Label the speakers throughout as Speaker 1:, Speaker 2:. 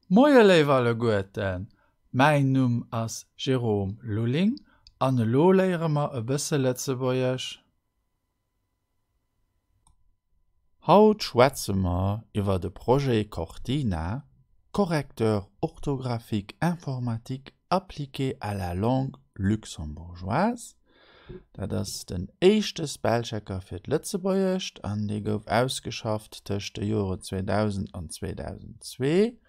Speaker 1: Moie léif alleguerten, mäin Numm ass Jérôme Lulling an elo léiere mer e bësse Lëtzebuergesch. Haut schwätze mer iwwer de Projet Cortina, Correcteur orthographique informatique appliqué à la langue luxembourgeoise. Dat ass den éischte Spellchecker fir d'Lëtzebuergescht an dee gouf ausgeschafft tëscht de Joren 2000 an 2002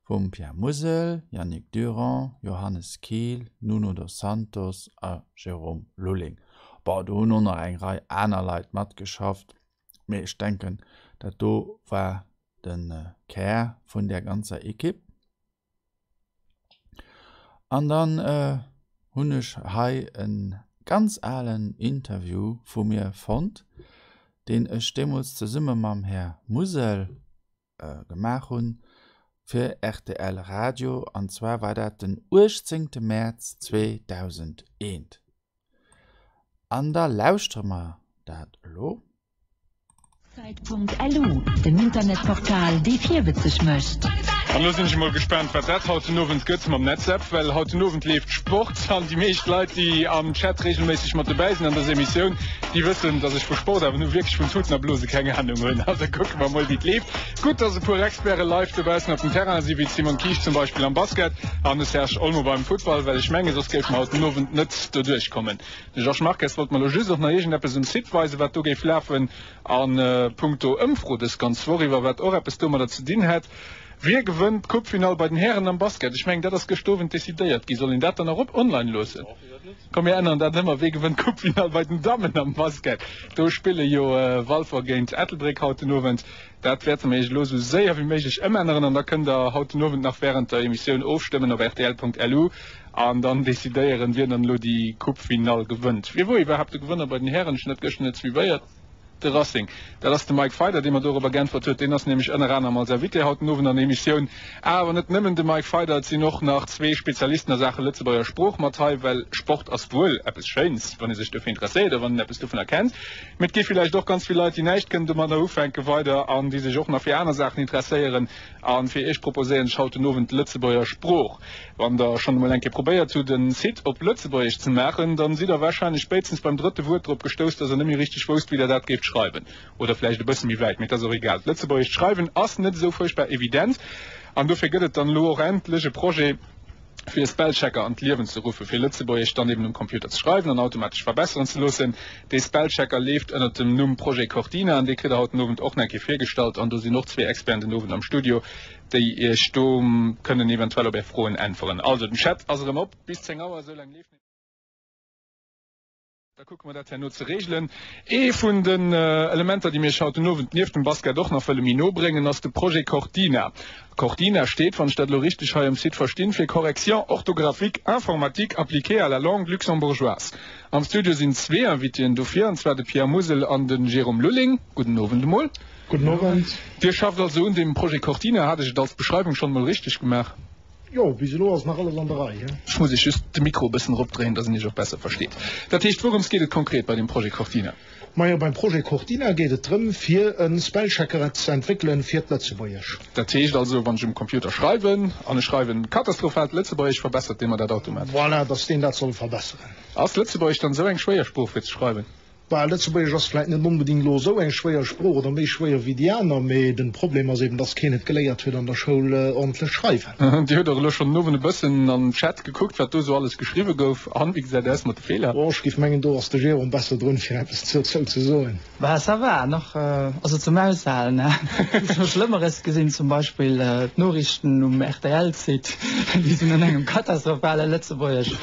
Speaker 1: vum Pierre Musel, Yannick Durand, Johannes Kiel, Nuno dos Santos a Jérôme Lulling. Bon, do hunn och nach eng Rei aner Leit matgeschafft, mee ech denken, dat do war de Kär vun där ganzer Ekipp. An dann hunn ech hei e ganz alen Interview vu mir fonnt, deen ech deemools zesumme mam Här Musel gemaach hunn fir rtl Radio, an zwar war dat den 18 Mäerz 2001. An da lauschtere mer dat elo.
Speaker 2: Zeit.lu, den Internetportal, dee virwëtzeg mécht.
Speaker 3: An elo sinn ech emol gespaant, wat dat haut den Owend gëtt mam Netzapp, well haut den Owend leeft Sport an déi meescht Leit, déi am Chat reegelméisseg mat dobäi sinn an dëser Emissioun, déi wëssen, dass ech vu Sport awer nu wierklech vun Tuten a Blose keng Anung hunn. Also kucke mer mol, wéi et leeft. Gutt, dass e puer Experte live dobaussen op dem Terrain sinn, wéi d'Simone Kiisch zum Beispill am Basket an de Serge Olmo beim Futtball, well ech menge soss géife mer haut den Owend net doduerch kommen. De Georges Marques wollt mer elo just och nach iergendeppes um Site weisen, wat do géif lafen a punkto Ëmfro dës ganz Woch iwwer, wat och eppes domadder ze dinn hätt. Wie gewënnt d'Coupefinall bei den Hären am Basket? Ech mengen, dat ass gëscht Owend decidéiert ginn. Soll een dat dann nach op online loossen? Komm, mir änneren dat ëmmer, Wie gewënnt d'Coupefinall bei den Dammen am Basket? Do spille jo Walfer géint Ettelbréck haut den Owend. Dat wäerte mer Iech elo esou séier wéi méiglech ëmänneren an da kënnt der haut den Owend nach wärend der Emissioun ofstëmmen op rtl.lu an dann decidéieren, wien dann elo déi Coupe-Finall gewënnt. Wie wor iwwerhaapt de Gewënner bei den Hären? Ech hunn dat gëschter net suivéiert. De Racing. Dat ass de Mike Feider, dee mer dorobber geäntwert huet. Deen ass nämlech ënner anerem als Invité haut den Owend an der Emissioun. Awer net nëmmen de Mike Feider, et sinn och nach zwee Spezialisten a Saache Lëtzebuerger Sprooch mat hei, well Sport ass wuel eppes Schéins, wann ee sech dofir interesséiert a wann een eppes dovunner kennt. Mee et gi villäicht och ganz vill Leit, déi näischt kënnen domadder ufänken weider an déi sech och nach fir aner Saachen interesséieren. A fir iech proposéieren ech haut den Owend d'Lëtzebuerger Sprooch. Wann der schonn emol eng Kéier probéiert hutt, en Site op Lëtzebuergesch ze maachen, dann sidd der warscheinlech spéitstens beim drëtte Wuert drop gestouss, dass der net méi richteg wousst, wéi der dat géift schreiwen. Oder vläicht e bësse méi wäit, mee et ass och egal. D'Lëtzebuergescht Schreiwen ass net esou fuerchtbar evident an dofir gëtt et dann elo och endlech e Projet, fir e Spellchecker an d'Liewen ze ruffen, fir Lëtzebuergesch dann eben um Computer ze schreiwen an automatesch verbesseren ze loossen. Dee Spellchecker leeft ënnert dem Numm Projet Cortina an dee kritt der haut den Owend och nach eng Kéier virgestallt an do sinn och zwee Experten den Owend am Studio, déi Iech do kënnen eventuell op Är Froen äntweren. Also den Chat ass erëm op bis 10 Auer, esou laang leeft. Da kucke mer dat herno ze regelen. Ee vun den Elementer, déi mir iech haut den Owend nieft dem Basket och nach wëlle méi no bréngen, ass de Projet Cortina. Cortina steet, wann ech dat elo richteg hei um Site verstinn, fir Correction orthographique informatique appliquée à la langue luxembourgeoise. Am Studio sinn zwee Invitéen dofir, an zwar de Pierre Musel an de Jérôme Lulling. Gudden Owend emol.
Speaker 4: Gudden Owend.
Speaker 3: Dir schafft also un deem Projet Cortina. Hat ech et als Beschreiwung schonn emol richteg gemaach?
Speaker 4: Jo, bis elo ass nach alles an der Rei.
Speaker 3: Ech muss Iech just de Mikro e bëssen eropdréien, dass een Iech och besser versteet. Dat heescht, wourëms geet et konkret bei dem Projet Cortina?
Speaker 4: Majo, beim Projet Cortina geet et drëm, fir e Spellchecker ze entwéckelen fir d'Lëtzebuergesch.
Speaker 3: Dat heescht also, wann ech um Computer schreiwen an ech schreiwen katastrophaalt Lëtzebuergesch, verbessert dee mer dat automatesch?
Speaker 4: Voilà, dass deen dat soll verbesseren.
Speaker 3: Ass Lëtzebuergesch dann esou eng schwéier Sprooch fir ze schreiwen?
Speaker 4: Bah, Lëtzebuergesch ass vläit net onbedingt elo esou eng schwéier Sprooch oder méi schwéier wéi déi aner, mee den Problem ass eben, dass keen et geléiert huet an der Schoul ordentlech schreiwen.
Speaker 3: Dir hutt och elo schonn den Owend e bëssen an den Chat gekuckt, wat do esou alles geschriwwe gouf. An, wéi gesäit aus mat de Feeler?
Speaker 4: Oh, ech géif mengen, do ass de Jérôme besser drun, fir eppes dozou ze soen.
Speaker 5: Bah, ça va, nach ass et zum Aushalen, he. Ech hu scho Schlëmmeres gesinn, zum Beispill d'Noriichten um RTL-Site, déi sinn an engem katastrophale Lëtzebuergesch.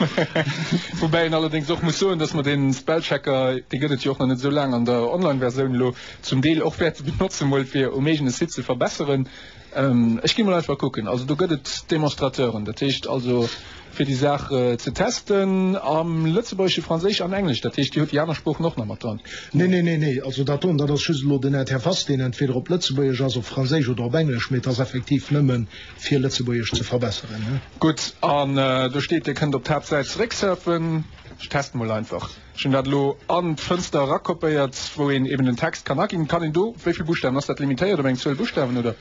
Speaker 3: Woubäi een allerdéngs och muss soen, dass mer dee Spellchecker, dee gëtt et jo och nach net esou laang an der Online-Versioun elo, zum Deel och wäerte benotzen, mol fir um eegene Site ze verbesseren. Ech gi mol einfach kucken. Also do gëtt et Demonstrateuren, dat heescht also fir déi Saach ze testen am Lëtzebuergesche, Franséisch an Englesch. Dat heescht, Dir hutt déi aner Sproochen och nach mat dran?
Speaker 4: Nee, nee, nee, nee. Also dat doen, dat ass just elo den Interface, deen entweder op Lëtzebuergesch ass, op Franséisch oder op Englesch, mee et ass effektiv nëmmen fir Lëtzebuergesch ze verbesseren.
Speaker 3: Gutt, an do steet, Dir kënnt op d'Haaptsäit zerécksurfen. Ech testen mol einfach. Ech hunn dat elo an d'Fënster erakopéiert, wou een eben den Text kann aginn. Kann een do, wéi vill Buschtawen, ass dat limitéiert op eng Zuel Buschtawen oder?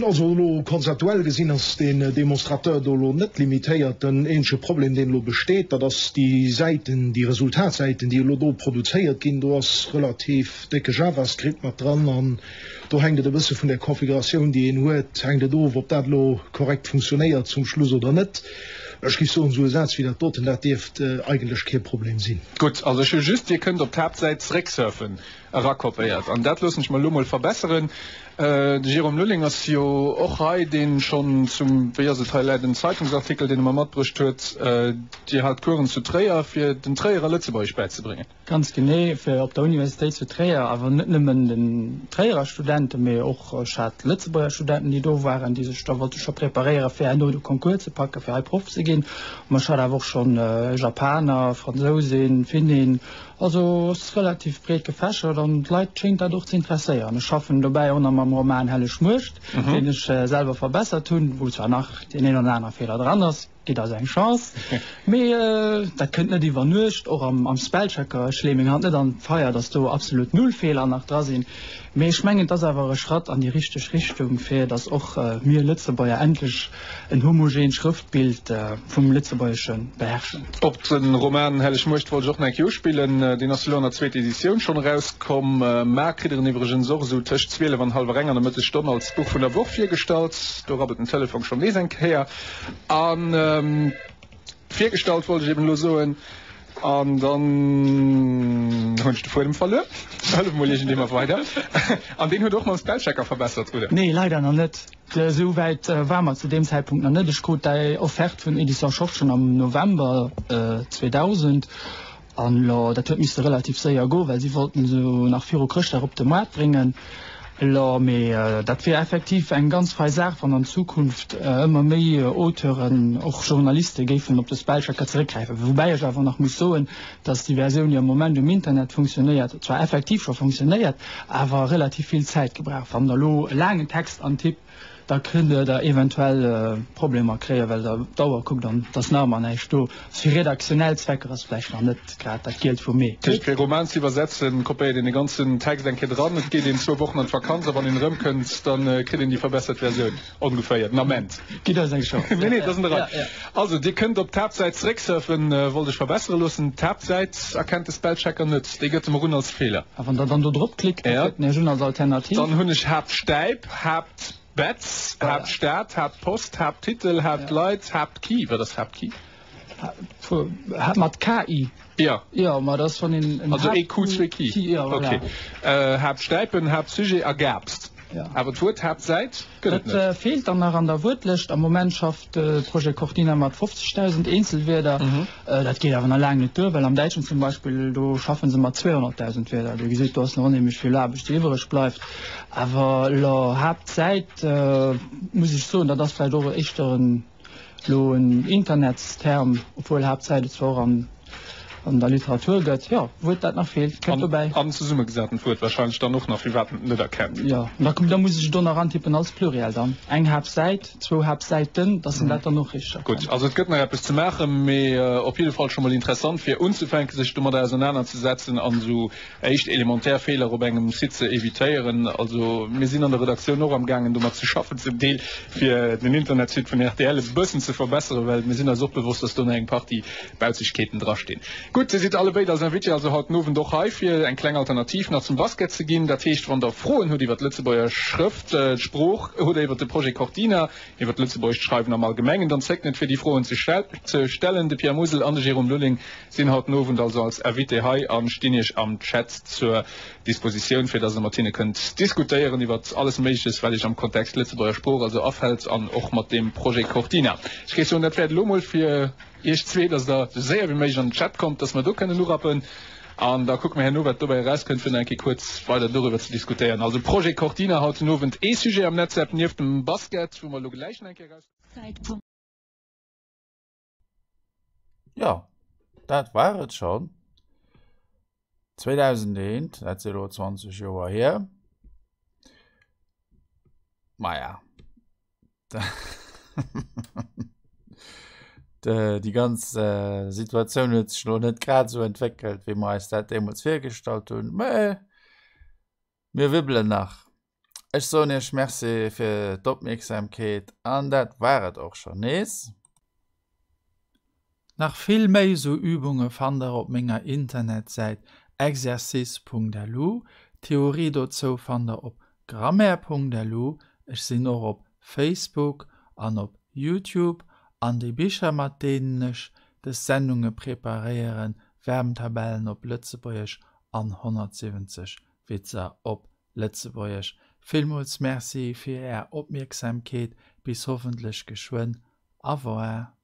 Speaker 4: Also elo konzeptuell gesinn ass deen Demonstrateur do elo net limitéiert. Den eenzege Problem, deen elo besteet, dat ass déi Säiten, déi Resultatsäiten, déi elo do produzéiert ginn. Do ass relativ décke JavaScript mat dran an do hänkt et e bësse vun der Configuratioun, déi een huet, hänkt et of, ob dat elo korrekt funktionéiert zum Schluss oder net. Ech géif soen, esou e Saz wéi dat doten, dat dierft eigentlech kee Problem sinn.
Speaker 3: Gutt, also ech hu just Dir kënnt op d'Haaptsäit zerécksurfen erakopéiert an dat loossen ech mer elo mol verbesseren. De Jérôme Lulling ass jo och hei, dee schonn zum, wéi ass et, hei läit en Zeitungsartikel, deen e mer matbruecht huet, Dir hat Coursen zu Tréier, fir den Tréierer Lëtzebuergesch bäizebréngen.
Speaker 5: Ganz genee, fir op der Universitéit zu Tréier, awer net nëmmen den Tréierer Studenten, mee och ech hat Lëtzebuerger Studenten, déi do waren, déi sech da wollte scho preparéieren, fir herno de Concours ze packen, fir hei Proff ze ginn. Mä ech hat awer och schonn Japaner, Fransousin, Finnin, Also ass relativ breet gefächert an d'Leit schéngt dat och ze interesséieren. Ech schaffen dobäi och nach mam Roman Helleg Muecht, deen ech selwer verbessert hunn, wou zwar nach deen een oder anere Feeler dran ass, gitt eis eng Chance, mee dat kënnt net iwwer Nuecht. Och am Spellchecker, ech leeë meng Hand net an d'Feier, datt do absolut null Feeler nach dra sinn, mee ech mengen, et ass awer e Schratt an déi richteg Richtung, fir datt och mir Lëtzebuerger endlech en homogeent Schrëftbild vum Lëtzebuergesche beherrschen.
Speaker 3: Op de Roman Helleg Muecht wollt ech och nach eng Kéier uspillen. Deen ass elo an der zweeter Editioun schonn erauskomm. Mar kritt der en iwwregens och esou tëscht 12 an hallwer eng an der Mëttesstonn als Buch vun der Woch virgestallt. Do rabbelt den Telefong schonn nees eng Kéier. An virgestallt wollt ech eben elo soen. An dann hunn ech de Fuedem verluer. Hëllef mol iergendee mer weider. An deen huet och mam Spellchecker verbessert, oder?
Speaker 5: Nee, leider nach net. Esou wäit ware mer zu deem Zäitpunkt nach net. Ech krut däi Offerte vun Éditions Schorsch schonn am November 2000 an elo, dat huet misse relativ séier goen, well si wollten se nach viru Chrëschtdag op de Moart bréngen. Elo, mee dat wier effektiv eng ganz fei Saach, wann an Zukunft ëmmer méi Auteuren, och Journaliste géifen op de Spellchecker zeréckgräifen. Woubäi ech awer nach muss soen, dass déi Versioun, déi am Moment um Internet funktionéiert, zwar effektiv scho funktionéiert, awer relativ vill Zäit gebraucht. Wann Der elo e laangen Text antippt, da kënnt Der eventuell Problemer kréien, well Der op d'Auer kuckt an et ass nach ëmmer näischt do. Fir redaktionell Zwecker ass vläicht nach net grad dat Gielt vum Mee.
Speaker 3: Dat heescht, fir e Roman ze iwwersetzen, kopéiert een de ganzen Text eng Kéier dran, et geet een zwou Wochen an d'Vakanz a wann een erëmkënnt, da kritt een déi verbessert Versioun. Ongeféier, den Ament.
Speaker 5: Gitt eis eng Chance.
Speaker 3: Nee, nee, dat ass an der Rei. Also, Dir kënnt op d'Haaptsäit zerécksurfen, wollt ech verbessere loossen. D'Haaptsäit erkennt de Spellchecker net, déi gëtt e mer un als Feeler.
Speaker 5: A wann Der dann do drop klickt, da gëtt en Iech un als Alternativ.
Speaker 3: Dann hunn ech Haaptstäip, Haaptbetz, Haaptstad, Haaptpost, Haapttitel, Haaptleit, Haaptki. Wat ass Haaptki?
Speaker 5: Mat KI?
Speaker 3: Jo.
Speaker 5: Jo, ma dat ass wann een
Speaker 3: en Also ee Q, zwee Ki.
Speaker 5: Jo, voilà.
Speaker 3: Ok. Haaptstäipen, Haaptsujet a Gaapst.
Speaker 5: Jo.
Speaker 3: Awer d'Wuert Haaptsäit gëtt et net.
Speaker 5: Dat feelt dann nach an der Wuertlëscht. Am Moment schafft de Projet Cortina mat 50.000 Eenzelwierder. Dat geet awer nach laang net duer, well am Däitschen zum Beispill, do schaffe se mat 200.000 Wierder. Dir gesitt, do ass nach onheemlech vill Aarbecht, déi iwwereg bleift. Awer elo Haaptsäit, muss ech soen, dat ass vläicht och éischter en. Lo en Internetsterm, obwuel Haaptsäit et zwar och an an der Literatur gëtt. Jo, Wuert dat nach feelt, kënnt dobäi.
Speaker 3: An zesummegesatent Wuert wahrscheinlech dann och nach, firwat en et net erkennt.
Speaker 5: Jo, da da muss ech et do nach antippen als Pluriel dann. Eng Haaptsäit, zwou Haaptsäiten, dass en dat dann och richteg erkennt.
Speaker 3: Gutt, also et gëtt nach eppes ze maachen, mee op jidde Fall scho mol interessant fir unzefänken sech domadder ausernanerzesetzen an esou éischt elementär Feeler op engem Site ze evitéieren. Also mir sinn an der Redaktioun och am gaangen domat ze schaffen zum Deel, fir den Internetsite vun rtl e bëssen ze verbesseren, well mir sinn eis och bewosst, dass do nach eng Partie Bauzegkeeten drastinn. Gutt, Dir sidd allebéid als Invité also haut den Owend och hei, fir eng kleng Alternativ nach zum Basket ze ginn. Dat heescht, wann Der Froen hutt iwwer d'Lëtzebuerger Schrëft, d'Sprooch oder iwwer de Projet Cortina, iwwer d'Lëtzebuergescht Schreiwen am Allgemengen, dann zéckt net fir déi Froen ze stellen. De Pierre Musel an de Jérôme Lulling Sinn haut den Owend also als Invité hei an stinn iech am Chat zur Dispositioun, fir dass der mat hinne kënnt diskutéieren iwwert alles Méigleches, wat iech am Kontext Lëtzebuerger Sprooch also afält an och mat deem Projet Cortina. Ech géif soen, dat wär et elo mol fir iech zwee, dass der esou séier wéi méiglech an den Chat kommt, dass mer do kënnen urappen an da kucke mer herno, wat dobäi erauskënnt, fir nach eng Kéier kuerz weider doriwwer ze diskutéieren. Also Projet Cortina haut den Owend ee Sujet am Netzäpp nieft dem Basket, wou mer elo gläich nach eng Kéier eraus.
Speaker 1: Jo, dat war et schonn. 2001, dat si elo 20 Joer hier. Maja. Déi ganz Situatioun huet sech elo net grad esou entwéckelt, wéi mer eis dat deemools virgestallt hunn, mä mir wibbelen nach. Ech soen Iech Merci fir d'Opmierksamkeet an dat war et och schonn nees. Nach vill méi sou Übunge fannt der op menger Internetsäit exercice.lu. D'Theorie dozou fannt der op grammaire.lu. Ech sinn och op Facebook an op Youtube. An déi Bicher mat deenen ech des Sendunge preparéieren, Verbentabellen op Lëtzebuergesch an 170 Witzer op Lëtzebuergesch. Villmools Merci fir är Opmierksamkeet, bis hoffentlech geschwënn. Au revoir.